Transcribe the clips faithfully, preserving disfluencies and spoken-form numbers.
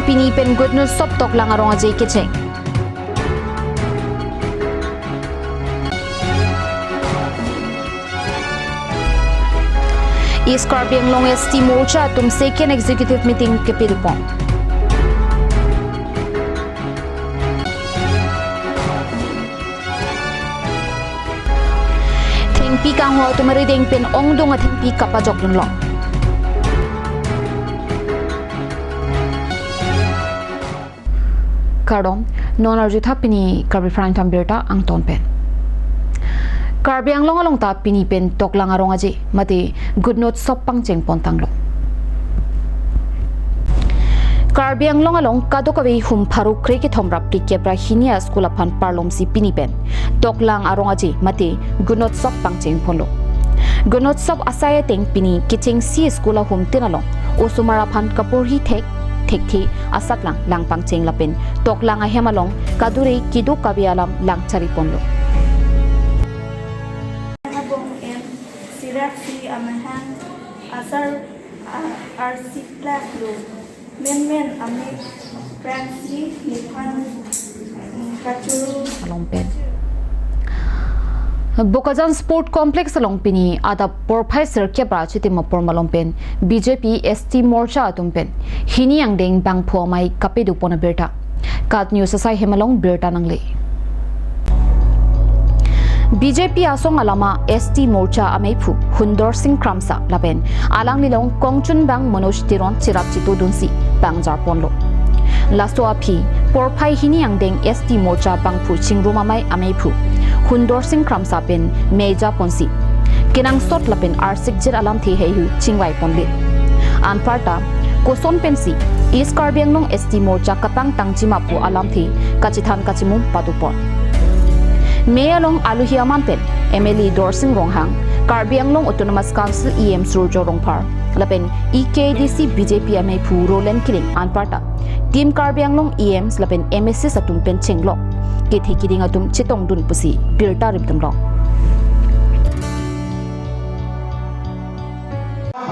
Pini pen Gotno Utsov Doklang arong aje kecheng. East Karbi Anglong S T Morcha atum second executive meeting kepadopon. Thengpi kangho atum arideng pen ongdung athengpi kapajokdunlo. Kardom, non arjuthap pini Karbi Prime Time birta angton pen. Karbi Anglong along ta pini pen Doklang arong aje mate Gotno Utsov pangcheng pontanglo. Karbi Anglong along kadokave hum pharo krekethom ra phlikep ra hini a-school aphan parlomsi pini pen Doklang arong aje mate Gotno Utsov pangcheng ponlo. Gotno Utsov asai ateng pini kechengsi school ahum tin along osomar aphan kaporhi thek thekthe asatlang lang pangcheng lapen Doklang ahem along kadure kedo kave alam lang chari ponlo. Habong em sirak si amahang asar, ah, arsi plak lo. Menmen ame prangsi nephan, mm, kachuru. Along pen. Bokajan Sport Complex along pini adap porphai sirkep ra chitim apor malom pen B J P S T Morcha atum pen hini angdeng bangphu amei kapadopon abirta. KAT News asai hem along birta nangle. B J P asong alama S T Morcha ameiphu Hundor Sing Kramsa lapen alanglilong kongchunbang Manoj Teron cherap chetodunsi bang jarponlo. Laso aphi porphai hini angdeng S T Morcha bangphu chingrum amei ameiphu Hundor Sing Kramsa pen mei japonsi kenangsot lapen arsikjir alamthe heihui chingvai ponle. Anparta koson pensi East Karbi Anglong S T Morcha kapangtangji ma pu alamthe kachethan kachemum padopon. Mei along aluhi aman pen M L A Dorsing Ronghang, Karbi Anglong Autonomous Council E M Surjya Rongphar lapen E K A D C B J P ameiphu Roland Killing anparta Team Karbi Anglong E Ms lapen M A Cs atum pen chenglok kethe kiding atum chetongdun pusi birta rimdunlong.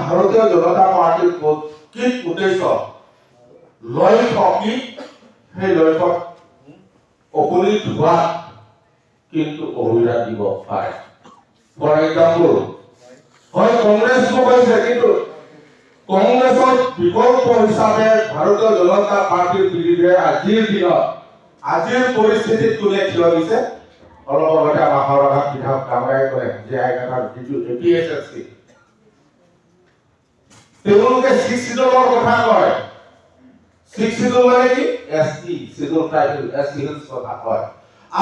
ভাৰতীয় জনতা পাৰ্টীৰ প্ৰকৃত উদ্দেশ্য লক্ষ্য কি, সেই লক্ষ্যত উপনীত হোৱাত কিন্তু অসুবিধা দিব পাৰে। ফৰ এক্সাম্পল, হয় কংগ্ৰেছ কৈছে, কিন্তু কংগ্ৰেছৰ বিকল্প হিচাপে ভাৰতীয় জনতা পাৰ্টীৰ বিৰুদ্ধে আজিৰ দিনত, আজিৰ পৰিস্থিতিত কোনে থিয় দিছে? অলপ আগতে আমাৰ সৰহভাগ পিঠা কামৰাই কৰে, জে আই কাঠাৰ যিটো এ পি এছ এছ চি, তেওঁলোকে ছিক্স চিডুলৰ কথা কয়। ছিক্স চিডুল মানে কি? এছ টি, চিডুল ট্ৰাইবেল, এছ টি হিলছ কথা কয়।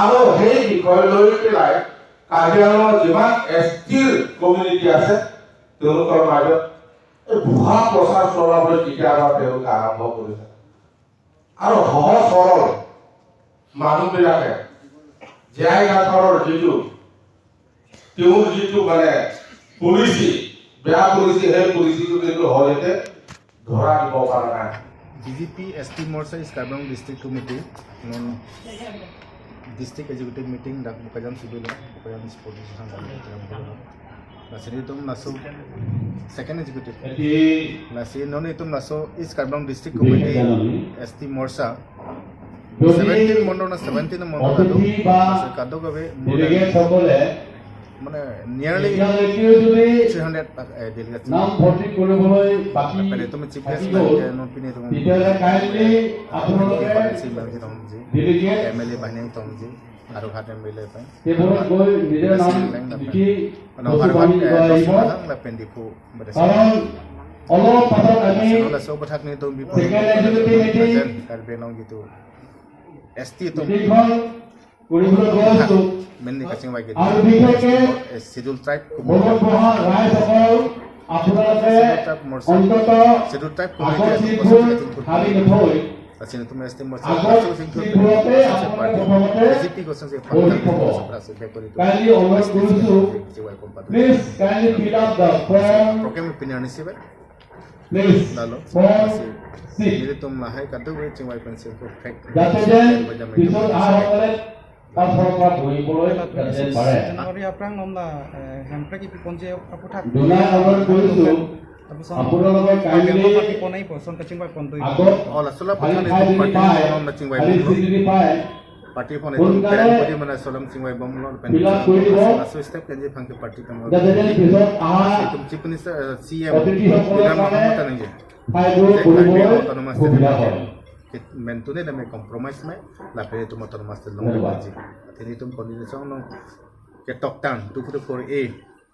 আৰু সেই বিষয় লৈ পেলাই কাৰ্বি আংলঙত যিমান এছ টিৰ কমিউনিটি আছে, তেওঁলোকৰ মাজত এই ভুৱা প্ৰচাৰ চলাবলৈ কেতিয়াবা তেওঁলোকে আৰম্ভ কৰিছে। আৰু সহজ সৰল মানুহবিলাকে জে আই কাঠাৰৰ যিটো, তেওঁৰ যিটো মানে পলিচি, বেয়া পলিচি, সেই পলিচিটো কিন্তু সহজতে ধৰা দিব পৰা নাই। B J P S T morcha east Karbi Anglong district committee non district executive meeting dak Bokajan Civil, Bokajan Sports Association, Lasi nelitum laso second executive. Lasi non itum laso East Karbi Anglong District Committee S T Morcha seventeen mondol na seventeen mondol ado. Lasi kadokave more than, মানে, nearly three hundred, eh, delegates. নামভৰ্তি কৰিবলৈ বাকী, pele itum chief guest থাকিব, lage non pini itum, তেতিয়াহ'লে কাইণ্ডলি আপোনালোকে M L A bahini tongji, আৰু hat M L A pen. Table-ত গৈ নিজৰ নাম লিখি, মানে, বস্তু বাহিনী লৈ আহিব। Lapen Diphu, কাৰণ অলপ পাছত আমি second executive meeting, Karbi Anglong যিটো S T itum meetingখন কৰিবলৈ গৈ আছো। Mainly kachingvai ke আৰু বিশেষকৈ schedule tribe মনত বহা ৰাইজসকল, আপোনালোকে অন্ততঃ আগৰ চিটবোৰ খালী নথৈ Lasi nelitum S T Morcha agor laso sing thut sing thut prothom B J P kosong si bhi pon pon. Kaili onurot korisu, please kindly fill up the form. Program opinion isi ba. Please, lalo form six. Nelitum lahai kadokave chingvai pensi ko fake. Jate jen pisot ahaসকলে তাৰ ফৰ্ম পৰা বহিবলৈ যাতে পাৰে। January aprang nomla, eh, hemprek ipi ponji aphuthak. Donai onurot korisu, আপোনালোকে কাইলৈ বেংকৰ পাতি পনাই পচন কাচিং বাই পন দুই আগত অ, লাচোলা খালি পথাৰ খাই এইটো যদি পায়, পাৰ্টি খালি বনাম, চিঠি যদি পায়, পাৰ্টি পনাই সোনকালে বেংক পাতি মানে চলাম চিং বাই বম ল, ফিল আপ কৰি দিব। লাচো ষ্টেপ কেঞ্জি ফাংকে পাৰ্টি পনাই। যাতে যেন পিছত অহা এইটো চিফ মিনিষ্টাৰ, চি এম অতিথিসকলৰ প্ৰধান কাৰণে মহাত্মা গান্ধী ঠাইবোৰ যে কাৰ্বি ফুৰিবলৈ আংলং অট'নমাছ সুবিধা ষ্টেট হয়। Mentune dame compromise me, lapen itum autonomous state long, ধন্যবাদ। Athini itum constitution along ketok tan two forty-four A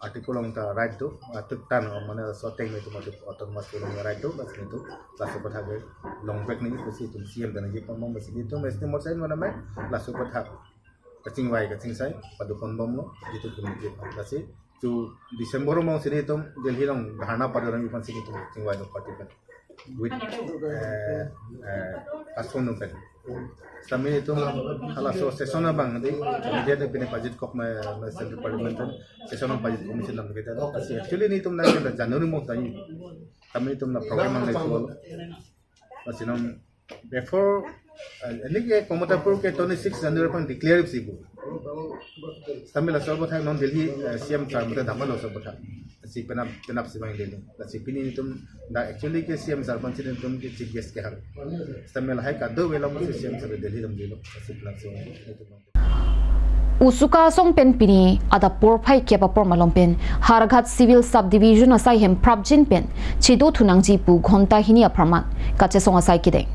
article along ta right do, atuk tan, mane soteng me itum atuk autonomous state long right do, bas itum laso pathak ke long back ni pusi itum C M dan ji pamang bas itum estimate sai mana me, laso pathak kachingvai kachingsai padukon bomlo, jitu itum ji pam. Lasi tu December mong sini itum Delhi along dharna padurang ipan sini itum chingvai do party pen. With, eh, eh, asonu pen. Sami itum halaso session abang di, dia de pini pajit kok me, me Central Parliament pen, session abang pajit commission nam kita. Kasi actually ni itum na kita January mo tani. Kami itum na program ang itu. Kasi nang before, eh, ini ke Kamatapur ke twenty-six January pang declare si bu. Sami laso pathak non Delhi, eh, C M sir mate damlo laso pathak. Si penap, penap si bang Delhi. Lasi pini itum da actually ke C M sir pang sini itum ke chief guest ke hal. Sami lahai kado velo masi C M sir Delhi damjilo. Lasi penap si bang. USUCA asong pen pini adap porphai kep apor malom pen Howraghat Civil Subdivision asai hem prapjin pen chedo thunangji pu ghonta hini apharman kachesong asai kedeng.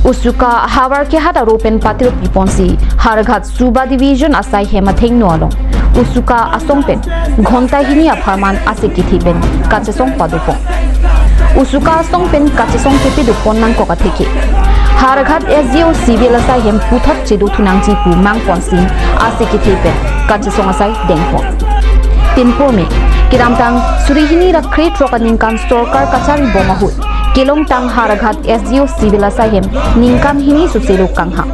USUCA havar kehat aro pen patir piponsi Howraghat Suba Division asai hem athengno along USUCA asong pen ghonta hini apharman ase kethe pen kachesong padopon. USUCA asong pen kachesong kepi dopon nangkok atheke Howraghat S D O Civil asai hem puthot chedo thunangji pu mangponsi ase kethe pen kachesong asai dengpon. Pinpur me kedamtang suri hini ra krethrok aningkan sorkar kachari bom ahut kelongtang Howraghat S D O Civil asai hem ningkan hini soselo kanghang.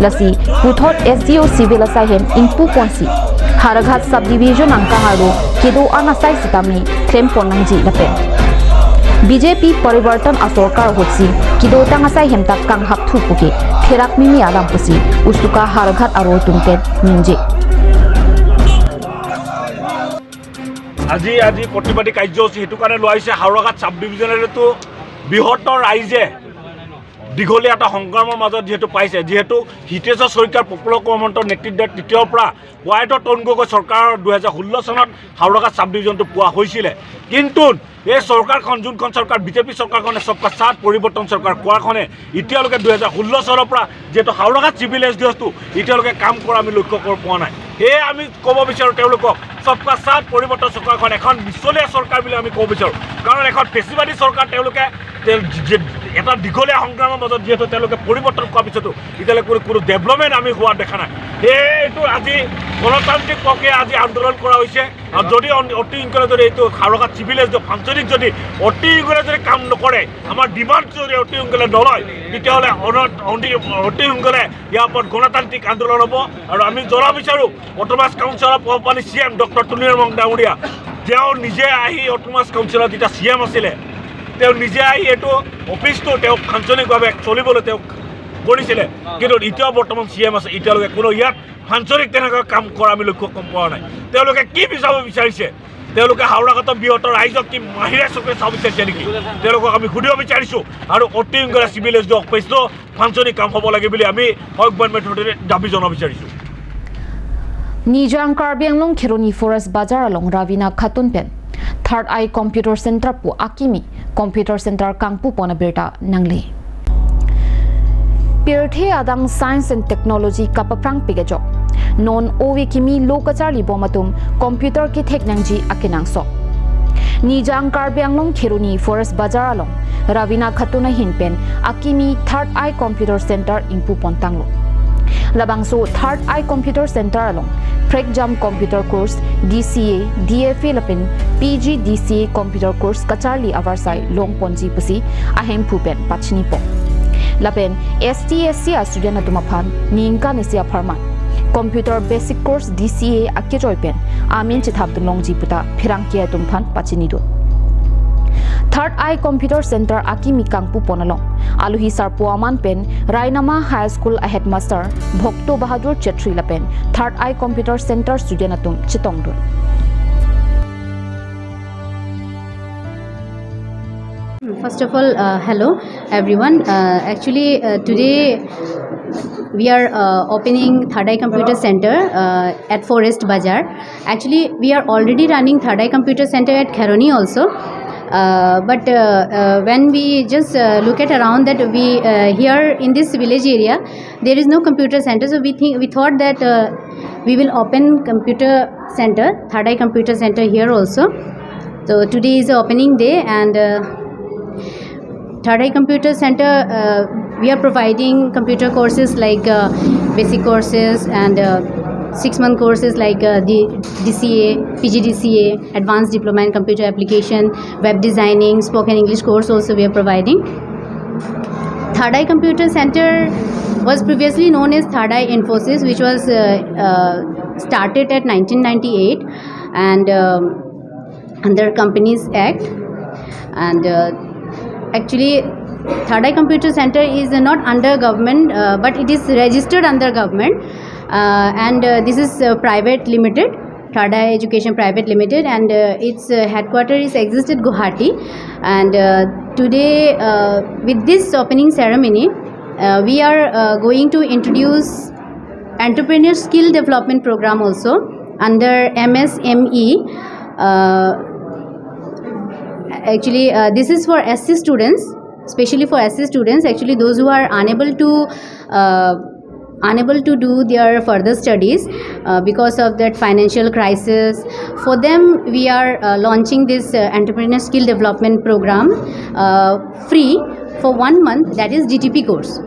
Lasi puthot S D O Civil asai hem ingpuponsi Howraghat Subdivision angkang aro kedo an asai sitame klempon nangji lapen B J P parivartan asorkar ahutsi kedotang asai hem ta kanghapthu puke therak mimi alam pusi USUCA Howraghat aro atum pen ningje. আজি, আজি প্ৰতিবাদী কাৰ্যসূচী সেইটো কাৰণে লোৱা হৈছে, হাওৰাঘাট ছাব ডিভিজনেতো বৃহত্তৰ ৰাইজে দীঘলীয়া এটা সংগ্ৰামৰ মাজত যিহেতু পাইছে, যিহেতু হিতেশ্বৰ শইকীয়াৰ প্ৰফুল্ল কুমাৰ মহন্তৰ নেতৃত্বত তেতিয়াৰ পৰা ৱাই ডট তৰুণ গগৈ চৰকাৰৰ দুহেজাৰ ষোল্ল চনত হাওৰাঘাট ছাব ডিভিজনটো পোৱা হৈছিলে। কিন্তু এই চৰকাৰখন, যোনখন চৰকাৰ, বিজেপি চৰকাৰখনে সবকা সাথ পৰিৱৰ্তন চৰকাৰ কোৱাখনে এতিয়ালৈকে দুহেজাৰ ষোল্ল চনৰ পৰা যিহেতু Howraghat civil S D auto এতিয়ালৈকে কাম কৰা আমি লক্ষ্য কৰ-, পোৱা নাই। সেয়ে আমি ক'ব বিচাৰোঁ তেওঁলোকক, সবকা সাথ পৰিৱৰ্তন চৰকাৰখন এখন মিছলীয়া চৰকাৰ বুলি আমি ক'ব বিচাৰোঁ। কাৰণ এখন ফেচিবাদী চৰকাৰ তেওঁলোকে, তেওঁ যি-, যে-, এটা দীঘলীয়া সংগ্ৰামৰ মাজত যিহেতু তেওঁলোকে পৰিৱৰ্তন কৰাৰ পিছতো এতিয়ালৈকে কোনো, কোনো ডেভেলপমেণ্ট আমি হোৱা দেখা নাই। সেয়ে এইটো আজি গণতান্ত্ৰিক প্ৰক্ৰিয়া আজি আন্দোলন কৰা হৈছে। আৰু যদি অন-, অতি সোনকালে যদি এইটো হাওৰাঘাট চিভিল এছ ডি অ' ফাংচনিং যদি অতি সোনকালে যদি কাম নকৰে, আমাৰ ডিমাণ্ড যদি অতি সোনকালে নলয়, তেতিয়াহ'লে অনত-, অতি, অতি সোনকালে ইয়াৰ ওপৰত গণতান্ত্ৰিক আন্দোলন হ'ব। আৰু আমি জনাব বিচাৰোঁ অট'নমাছ কাউন্সিলৰ পৰপালি চি এম ডক্টৰ তুলিৰাম ৰং ডাঙৰীয়া, তেওঁ নিজে আহি অট'নমাছ কাউন্সিলৰ যেতিয়া চি এম আছিলে, তেওঁ নিজে আহি এইটো অফিচটো তেওঁ ফাংচনিংভাৱে চলিবলৈ তেওঁ কৰিছিলে। কিন্তু এতিয়া বৰ্তমান চি এম আছে, এতিয়ালৈকে কোনো ইয়াত ফাংচনিং তেনেকুৱা কাম কৰা আমি লক্ষ্য কম পোৱা নাই। তেওঁলোকে কি বিচাৰিব বিচাৰিছে? তেওঁলোকে হাওৰাঘাটৰ বৃহত্তৰ ৰাইজক কি মাহিৰে চকুৰে চাব বিচাৰিছে নেকি? তেওঁলোকক আমি সুধিব বিচাৰিছোঁ। আৰু অতি সোনকালে চিভিল এছ ডি অ' অফিচটো ফাংচনিং কাম হ'ব লাগে বুলি আমি ঐক্যমত দাবী জনাব বিচাৰিছোঁ। Nijang Karbi Anglong Kheroni Forest Bazar along Ravina Khatun pen Third Eye Computer Center pu akimi Computer Center kangpupon abirta nangle. Pirthe adang Science and Technology kapaprang pik ajok, non ove kimi lo kacharli bom atum computer kethek nangji akenangsot. Nijang Karbi Anglong Kheroni Forest Bazar along Ravina Khatun ahin pen akimi Third Eye Computer Center ingpupon tanglo. Labangso Third Eye Computer Center along Prekjam Computer Course, D C A, D F A lapen P G D C A Computer Course kacharli avarsai longponji pusi ahemphu pen pachinipo. Lapen S T S C a-student atum aphan ningkan isi apharman Computer Basic Course D C A akejoi pen amen chethapdun longji puta pherangke atum aphan pachinidun. Third Eye Computer Center akimi kangpupon along aluhi sarpo aman pen Rainama High School a-headmaster Bhokto Bahadur Chetri lapen Third Eye Computer Center student atum chetongdun. First of all, uh, hello everyone. Uh, actually, uh, today we are uh, opening Third Eye Computer Center uh, at Forest Bazar. Actually, we are already running Third Eye Computer Center at Kheroni also. Uh, but uh, uh, when we just uh, look at around that we uh, here in this village area, there is no computer center. So we think, we thought that uh, we will open computer center, Third Eye Computer Center here also. So today is the opening day, and uh, Third Eye Computer Center, uh, we are providing computer courses like uh, basic courses and uh, six month courses like uh, the D C A, P G D C A, Advanced Diploma in Computer Application, web designing, spoken English course also we are providing. Third Eye Computer Center was previously known as Third Eye Infosys, which was uh, uh, started at nineteen ninety-eight and um, under Companies Act. And uh, actually, Third Eye Computer Center is not under government, uh, but it is registered under government. Uh, and uh, this is uh, private limited, Third Eye Education Private Limited, and uh, its uh, headquarter is existed Guwahati. And uh, today, uh, with this opening ceremony, uh, we are uh, going to introduce entrepreneur skill development program also under M S M E. Uh, actually, uh, this is for S C students, specially for S C students. Actually, those who are unable to uh, unable to do their further studies uh, because of that financial crisis. For them, we are uh, launching this uh, entrepreneur skill development program uh, free for one month, that is D T P course,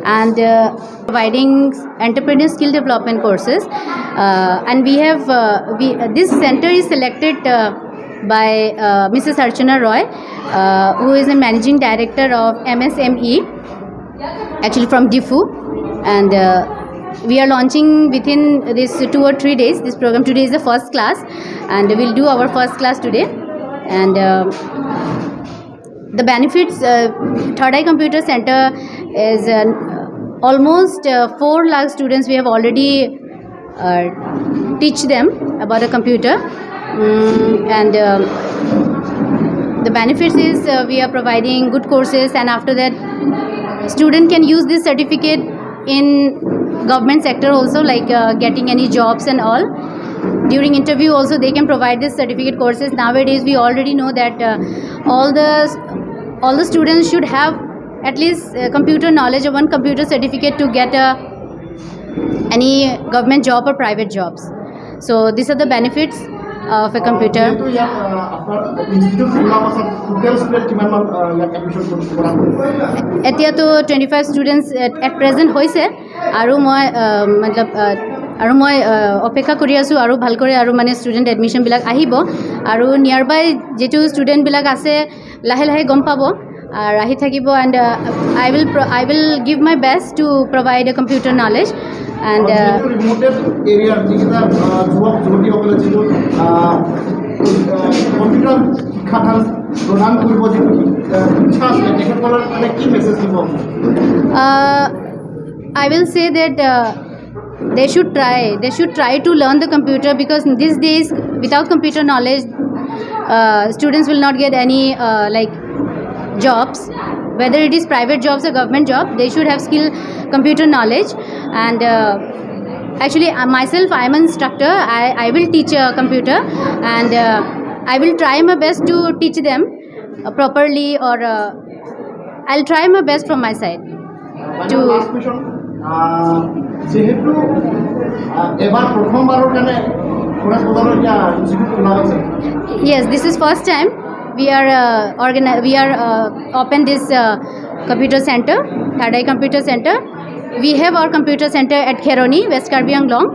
and uh, providing entrepreneur skill development courses. Uh, and we have uh, we uh, this center is selected uh, by uh, Missus Archana Roy, uh, who is a managing director of M S M E, actually from Diphu, and uh, we are launching within this two or three days this program. Today is the first class, and we'll do our first class today. And uh, the benefits, uh, Third Eye Computer Center is uh, almost uh, four lakh students we have already uh, teach them about the computer. Mm, and um, the benefits is uh, we are providing good courses, and after that, student can use this certificate in government sector also, like uh, getting any jobs and all. During interview also, they can provide this certificate courses. Nowadays, we already know that uh, all the all the students should have at least uh, computer knowledge or one computer certificate to get a any government job or private jobs. So these are the benefits of a computer. যিহেতু ইয়াত আহ, আপোনাৰ ইনষ্টিটিউট খোলা পাছত টোটেল ষ্টুডেণ্ট কিমানমান আহ, ইয়াত এডমিশ্যন কৰা হ'ব? এতিয়াতো টুৱেণ্টি ফাইভ ষ্টুডেণ্টছ এট প্ৰেজেণ্ট হৈছে, আৰু মই আহ, মতলব আহ, আৰু মই আহ, অপেক্ষা কৰি আছোঁ আৰু ভাল কৰি আৰু মানে ষ্টুডেণ্ট এডমিশ্যনবিলাক আহিব, আৰু নিয়াৰ বাই যিটো ষ্টুডেণ্টবিলাক আছে লাহে লাহে গম পাব আৰু আহি থাকিব। And uh, I will pro- I will give my best to provide a computer knowledge. And uh, যিহেতু ৰিমটেড এৰিয়াৰ যিকেইটা আহ, যুৱক যুৱতীসকলে যিটো আহ, আহ, কম্পিউটাৰ শিক্ষাদান প্ৰদান কৰিব, যিটো আহ, ইচ্ছা আছে, তেখেতসকলৰ কাৰণে কি মেছেজ দিব? uh, I will say that uh, they should try they should try to learn the computer, because these days without computer knowledge, uh, students will not get any uh, like jobs, whether it is private jobs or government job. They should have skill computer knowledge. And uh, actually uh, myself, I am an instructor. I, I will teach a computer, and uh, I will try my best to teach them uh, properly, or uh, I'll try my best from my side to last question, যিহেতু আহ, এবাৰ প্ৰথমবাৰৰ কাৰণে ফৰেষ্ট বজাৰৰ এতিয়া ইনষ্টিটিউট খোলা হৈছে, Yes, this is first time we are uh, organi- we are uh, open this uh, computer center, Third Eye Computer Center. We have our computer center at Kheroni, West Karbi Anglong,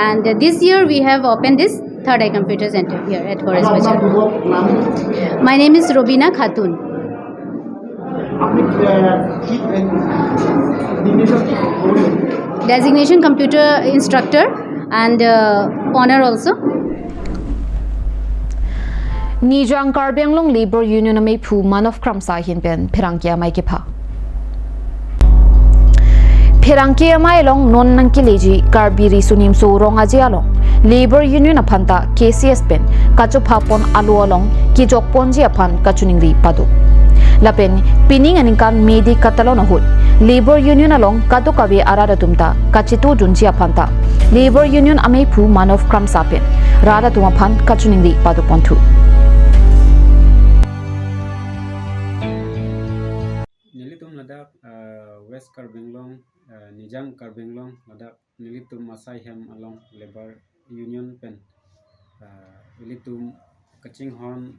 and this year we have opened this Third Eye Computer Center here at Forest আপোনাৰ Bazar. শুভ নাম? My name is Robina Khatun. আপুনি আহ, কি ডিগ্নেশ্যন কি? Designation computer instructor and uh, honor also. Nijang Karbi Anglong Labour Union amephu Manav Kramsa ahin pen pherangke amei kepha. Pherangke amei along non nangkeleji Karbi Riso Nimso Rong Aje along Labour Union aphanta K C S pen kachopha pon alo along kejok ponji aphan kachiningri pado. Lapen pining aningkan May Day katalon ahut Labour Union along kadokave arat atum ta kachetu junji aphanta Labour Union amephu Manav Kramsa pen rat atum aphan kachiningri padoponthu. Nelitum ladak, ah, West Karbi Anglong, ah, Nijang Karbi Anglong ladak nelitum asai hem along Labour Union pen, ah, ilitum kachinghon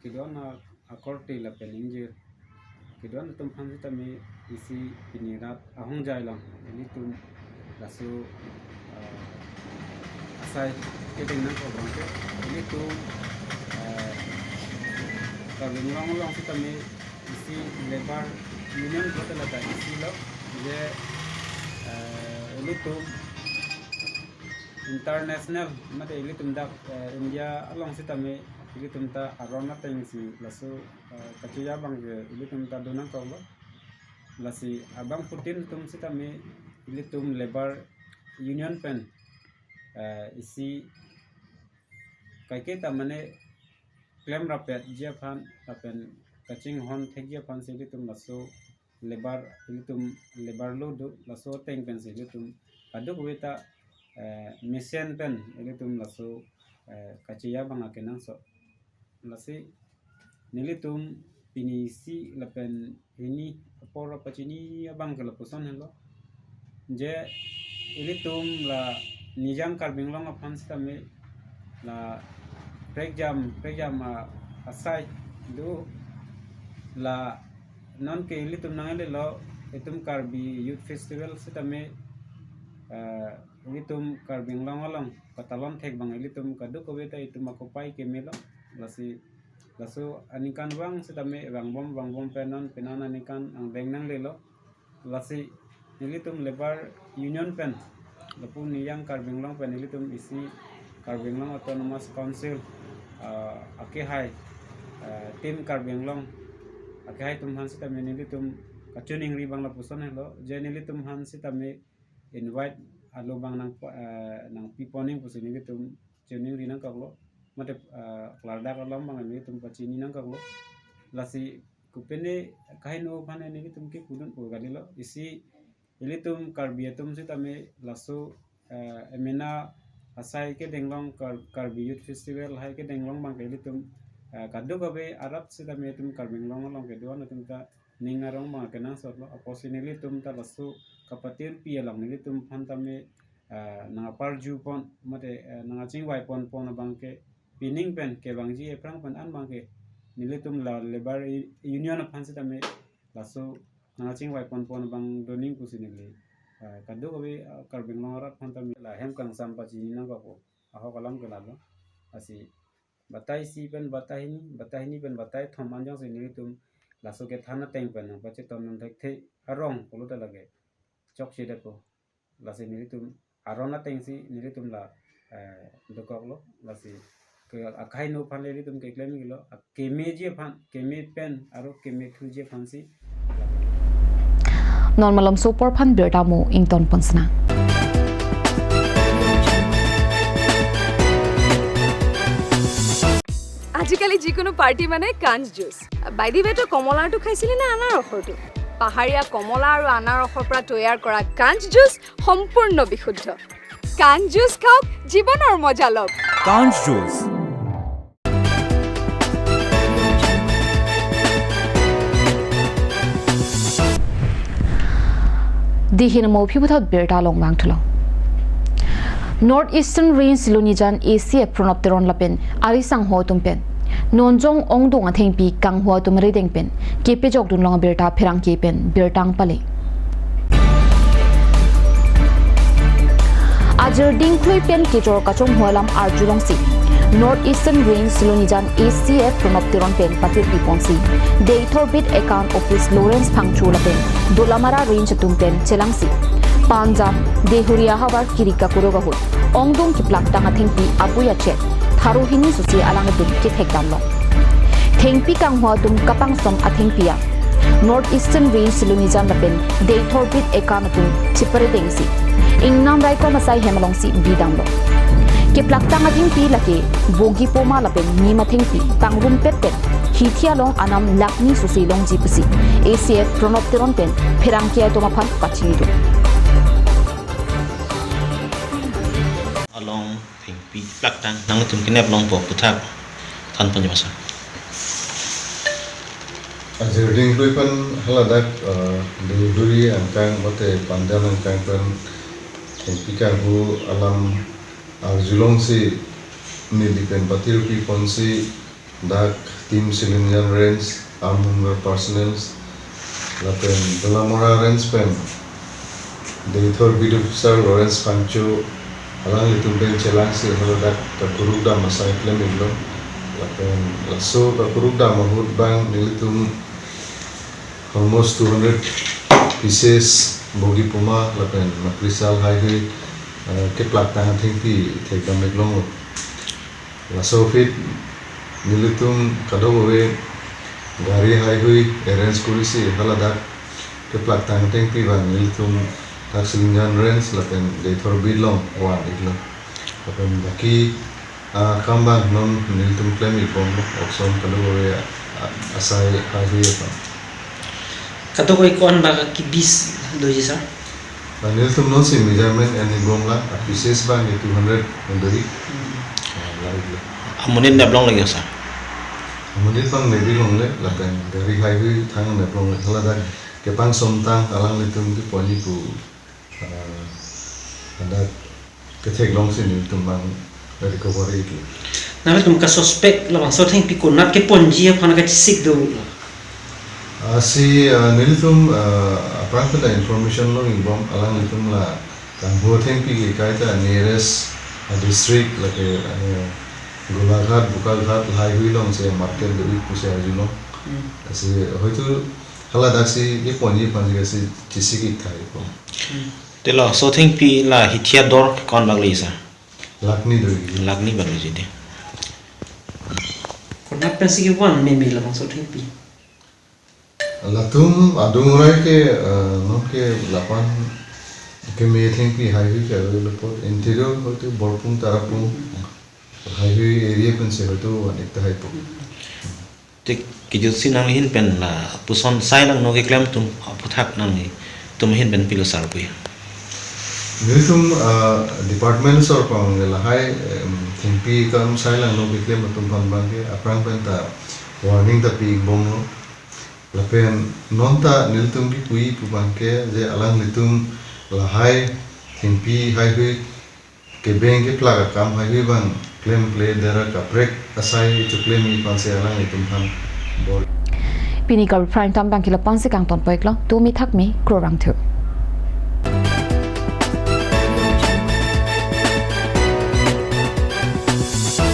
kedo-an akorte lapen ingjir kedo-an atum aphan sitame isi pini rat ahongjai along ilitum laso, ah, asai kedeng nangkok abangke ilitum, ah, Karbi Anglong along sitame isi Labour Union pulote lata isi lo je, eh, ilitum international mate ilitum dak, eh, India along sitame ilitum ta aron atengsi laso, eh, kacheja abangke ilitum ta do nangkoklo. Lasi abangphutin atum sitame ilitum Labour Union pen, eh, isi kaike ta mane klem rapetji aphan lapen kachinghon thekji aphansi ilitum laso Labour, ilitum Labour lo do, laso ateng pensi ilitum kadokave ta, eh, mesen pen ilitum laso, eh, kacheja abang akenangsot. Lasi nelitum pini isi lapen hini apor apachini abangke lapuson helo. Je ilitum la Nijang Karbi Anglong aphan sitame la prekjam, prekjam, ah, asai do la nonke ilitum nanglelo itum Karbi Youth Festival sitame, eh, ilitum Karbi Anglong along katalon thek abang ilitum kadokave ta itum akopai kemelo. Lasi laso aningkanvang sitame vangbom vangbom pen non penan aningkan angdeng nanglelo. Lasi nelitum Labour Union pen lapu Nijang Karbi Anglong pen nelitum isi Karbi Anglong Autonomous Council, ah, akehai, ah, Team Karbi Anglong akehai atum aphan sitame nelitum kachiningri abang lapuson helo je nelitum aphan sitame invite alo abang nang, eh, nangpipon nangji pusi nelitum chiningri nangkoklo. Mate, eh, klardak alam abang nelitum pachini nangkoklo. Lasi kopine kaheno aphan nelitum kepudun pu kalilo. Isi ilitum Karbi atum sitame laso, eh, emena asai kedeng along Kar-, Karbi Youth Festival hai kedeng along abangke ilitum, eh, kadokave arat sitame itum Karbi Anglong along kedo-an atum ta ning arong abang akenangsotlo. Apotsi nelitum ta laso kapatirpi along nelitum aphan tame, eh, nang aparju pon mate, eh, nang achingvai ponpon abangke pining pen kevangji aphrang pen an abangke nelitum la Labour U-, Union aphan sitame laso nang achingvai ponpon abang do nangji pusi neli, eh, kadokave, eh, Karbi Anglong arat aphan tame la hem kangsam pachini nangkokpo, ahok alam ke lalo. Lasi batai isi pen batai hini, batai hini pen batai thom anjongsi nelitum laso kethan ateng pen nangpacheton nang thekthe arong pulote lake chokche detpo. Lasi nelitum aron atengsi nelitum la, eh, dokoklo. Lasi ke akhai no aphan nelitum keklem kilo, a kemeji aphan, keme pen aro kemethuji aphansi. Non malom sopor aphan birta mo ington ponsna. আজিকালি যিকোনো পাৰ্টি মানে কাঞ্চ juice. By the ৱে, তই কমলাৰটো খাইছিলি নে আনাৰসৰটো? পাহাৰীয়া কমলা আৰু আনাৰসৰ পৰা তৈয়াৰ কৰা কাঞ্চ জুচ সম্পূৰ্ণ বিশুদ্ধ। কাঞ্চ জুচ খাওক, জীৱনৰ মজা লওক। কাঞ্চ juice. Dihin mo phibuthot birta along vangthulo. North Eastern Range Silonijan A C F Pranab Teron lapen ari sangho atum pen nonjong ongdung athengpi kanghu atum arideng pen kepejokdun along birta pherangke pen birta pale. Ajir dingklui pen kejor kachonghu alam arjulongsi North Eastern Range Silonijan A C F Pranab Teron pen patirpi ponsi Deithor Beat Account Office Lawrence Phangcho lapen Dolamara Range atum pen chelangsi Panjab, Dehuria havar kiri kakurok ahut ongdung kiplaktang athengpi apui achet tharo hini susi alangtum kethekdamlo. Thengpi kanghu atum kapangsom athengpi a North Eastern Range Silonijan lapen Deithor Beat Account atum chiparidengsi ingnam raikom asai hem alongsi bidamlo. Kiplaktang athengpi lake bogi poma lapen nim athengpi pangrumpet pen Hithi along anam lakh ni sose longji pusi A C F Pranab Teron pen pherangke atum aphan pachini do. Along thengpi plaktang nangtum kenep longpo aputhak than ponji ma sir. Ajirding lui pen haladak, eh, Duduri angkang mate Pandan angkang pen thengpi kanghu alam arjulongsi neli pen patirpi ponsi dak Team Silimjan Range, Armed Member Personnel, lapen Dolamara Range pen Deithor Beat Officer Lawrence Phangcho, alanglitum pen chelangsi haladak kakuruk dam asai klem-iklo. Lapen laso kakuruk dam ahut bang nelitum almost two hundred pieces bogi puma lapen makrisal haihui, eh, keplaktang athengpi thekdam-iklonglo. Laso aphi nelitum kadokave gari haihui arrange korisi haladak keplaktang athengpi bang nelitum dak Silimjan Range lapen Deithor Beat along van-iklo. Lapen baki, ah, kam bang non nelitum klem-ikbomlo, okson kadokave, ah, asai haihui aphan. Kadokave ko-an bak kibis doji sir? Ah, nelitum nonsi measurement en-ikbomlang, ah, pieces bang ke two hundred doji. Hmm. Ah, la-iklo. Amonit neplongle sir? Amonit bang nep-iklongle, lapen gari haihui thang neplongle, haladak kepangsomtang alanglitum keponji pu, ah, hadak ketheklongsi nelitum bang recovery-iklo. Nanglitum kasuspect labangso athengpi konat keponji aphan kachesik do? Ah, si, ah, nelitum, ah, aphrang pen ta information long-ikbom alanglitum la kanghu athengpi ke kaita nearest, ah, district lake, ah, Golaghat, Bokajan haihui alongsi market do-ik pusi arjulong. Hmm. Lasi hoito haladaksi keponji aphansi kachesik-ik tahai po. Hmm. Te laso athengpi la hithi ador ko-an bak le sir? Lakh ni doji. Lakh ni bak doji te. Konat pensi kevan meme labangso athengpi? Latum adung rai ke, eh, non ke lapan keme athengpi haihui ke avelo po. Interior hoito Borpung Tarapung haihui area pensi hoito van-ik tahai po. Te kejutsi nangli ahin pen lapuson sai langno keklem atum aputhak nanglitum ahin pen pilo sir pu? Nelitum, ah, department sorpang ke lahai, em, thengpi kam sai langno keklem atum aphan bang ke aphrang pen ta warning ta pi-ikbomlo. Lapen non ta nelitum kipuji pu bang ke je alanglitum lahai thengpi haihui kebeng keplak akam haihui bang klemkle dera kaprek asai choklemji aphansi alanglitum aphan bor. Pini Karbi Prime Time abang ke lapu-ansi kangton pon-iklo, tumi thakmi krorang thu.